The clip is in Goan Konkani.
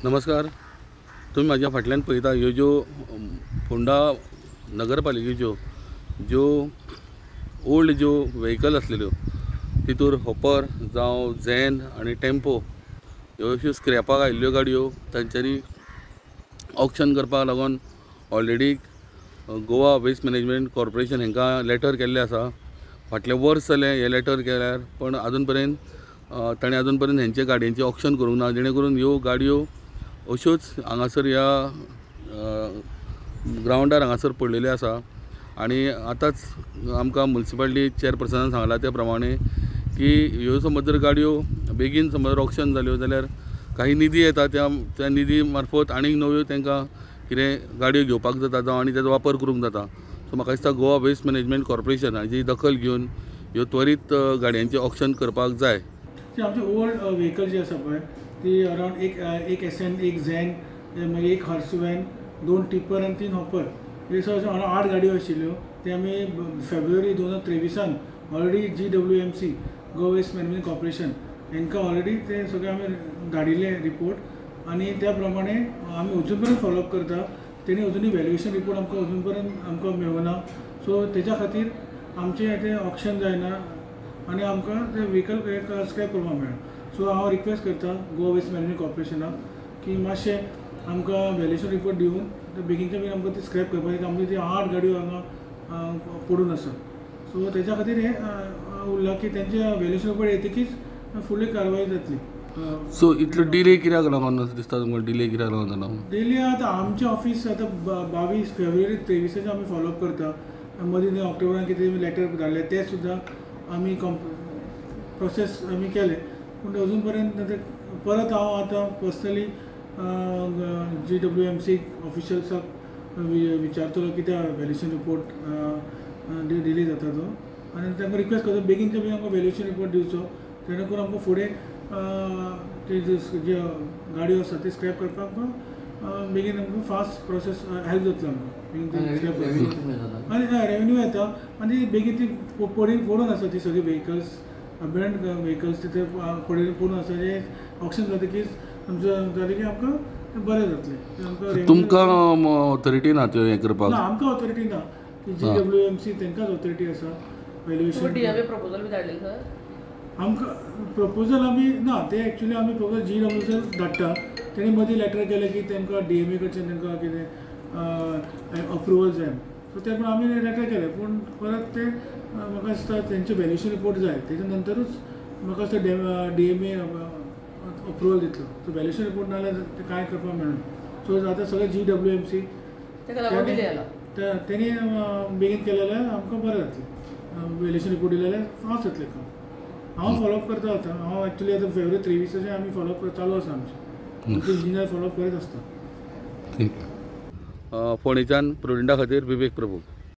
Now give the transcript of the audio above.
नमस्कार, तुम्ही माझ्या फाटल्यान पळयता ह्यो ज्यो फोंडा नगरपालिकेच्यो ज्यो ओल्ड ज्यो व्हेकल आसलेल्यो तितूर हॉपर जावं झॅन आनी टेम्पो ह्यो अश्यो स्क्रॅपाक आयिल्ल्यो गाडयो तांच्यांनी ऑक्शन करपाक लागून already Goa waste management corporation हांकां लेटर केल्लें आसा. फाटलें वर्स जालें हें लेटर केल्यार, पण आजून पर्यंत ताणें अजून पर्यंत हेंचे गाडयेंचें ऑक्शन करूंक ना, जेणे करून ह्यो गाडयो अश्योच हांगासर ह्या ग्रावंडार हांगासर पडलेल्यो आसा. आनी आतांच आमकां मुन्सिपालिटी चेअरपर्सनान सांगलां त्या प्रमाणे की ह्यो समज जर गाडयो बेगीन समज ऑक्शन जाल्यो जाल्यार काही निधी येता, त्या त्या निधी मार्फत आनीक नव्यो तांकां कितें गाडयो घेवपाक जाता जावं आनी ताजो वापर करूंक जाता. सो म्हाका दिसता गोवा वेस्ट मॅनेजमेंट कॉर्पोरेशन हाजी दखल घेवन ह्यो त्वरीत गाडयांचें ऑक्शन करपाक जाय. आमचे ओल्ड व्हेकल जे आसा पळय ती अरावंड एक एस एन, एक झॅन, मागीर एक हर्स व्हॅन, 2 टिप्पर आनी 3 हॉपर, हे सगळे 8 गाडयो आशिल्ल्यो. ते आमी फेब्रुवारी 2023 already GWMC Goa waste management corporation हांकां ऑलरेडी ते सगळे आमी धाडिल्ले रिपोर्ट आनी त्या प्रमाणे आमी अजून पर्यंत फॉलोअप करता. तेणी अजुनूय व्हॅल्युएशन रिपोर्ट आमकां अजून पर्यंत आमकां मेळना. सो तेच्या खातीर आमचें तें ऑक्शन जायना आनी आमकां तें व्हेकल स्क्रॅप करपाक मेळना. सो हांव रिक्वेस्ट करता गोवा वेस्ट मॅनेजमेंट कॉर्पोरेशनाक की मातशें आमकां व्हॅल्युएशन रिपोर्ट दिवन बेगीनच्या बेगीन आमकां ती स्क्रॅप करपाक. आमच्यो ती 8 गाडयो हांगा पडून आसा. सो तेच्या खातीर हें उरलां की तेंचे व्हॅल्युएशन रिपोर्ट येतकीच फुडली कारवाय जातली. सो इतलो डिले कित्याक लागून दिसता तुमकां? डिले कित्याक लागून जाला? डिले आतां आमचें ऑफीस आतां 22 फेब्रुवारी 23 आमी फॉलोअप करता. मदीं ऑक्टोबरान कितें लेटर धाडलें तें सुद्दां आमी प्रोसेस आमी केलें, पूण अजून पर्यंत परत हांव आतां पर्सनली GWMC ऑफिशल्साक विचारतलो कित्याक व्हॅल्युएशन रिपोर्ट डिले जाता तो, आनी तांकां रिक्वेस्ट करता बेगीनच्या बेगीन आमकां व्हॅल्युएशन रिपोर्ट दिवचो, जेणे करून आमकां फुडें ते ज्यो गाडयो आसा ते स्क्रॅप करपाक आमकां बेगीन आमकां फास्ट प्रोसेस हेल्प जातलो आमकां बेगीन ते स्क्रॅप करपाक. आनी रेवेन्यू येता आनी बेगीन ती पडून आसा ती सगळी व्हेकल्स अबेंड व्हेकल्स तिथे पडून आसा. जे ऑक्शन जातकीच आमचें जालें की आमकां बरें जातलें. तुमकां ऑथॉरिटी ना त्यो हें करपाक? ना, आमकां ऑथॉरिटी ना. ती GWMC तांकांच ऑथॉरिटी आसा व्हॅल्युएशन. प्रपोजल बी धाडलें सर आमकां? प्रपोजल आमी ना, ते एक्चुली आमी प्रपोजल GWMC धाडटा. तेणी मदीं लेटर केलें की तांकां DMA कडच्यान तांकां कितें अप्रुवल जाय. सो ते पण आमी लेटर केलें, पूण परत ते म्हाका दिसता तेंचे व्हॅल्युएशन रिपोर्ट जाय, तेच्या नंतरूच म्हाका दिसता DMA approval दितलो. सो व्हॅल्युएशन रिपोर्ट ना जाल्यार तें कांय करपाक मेळना. सो आतां सगळें GWMC तेणी बेगीन केलें जाल्यार आमकां बरें जातलें. व्हॅल्युएशन रिपोर्ट दिले जाल्यार फास्ट जातलें काम. हांव फॉलोअप करता आतां. हांव एक्चुली आतां फेब्रुवारी 23 आमी फॉलोअप चालू आसा आमचें. आमचे इंजिनियर फॉलोअप करीत आसता. फोंडेच्यान प्रुडंटा खातीर विवेक प्रभू.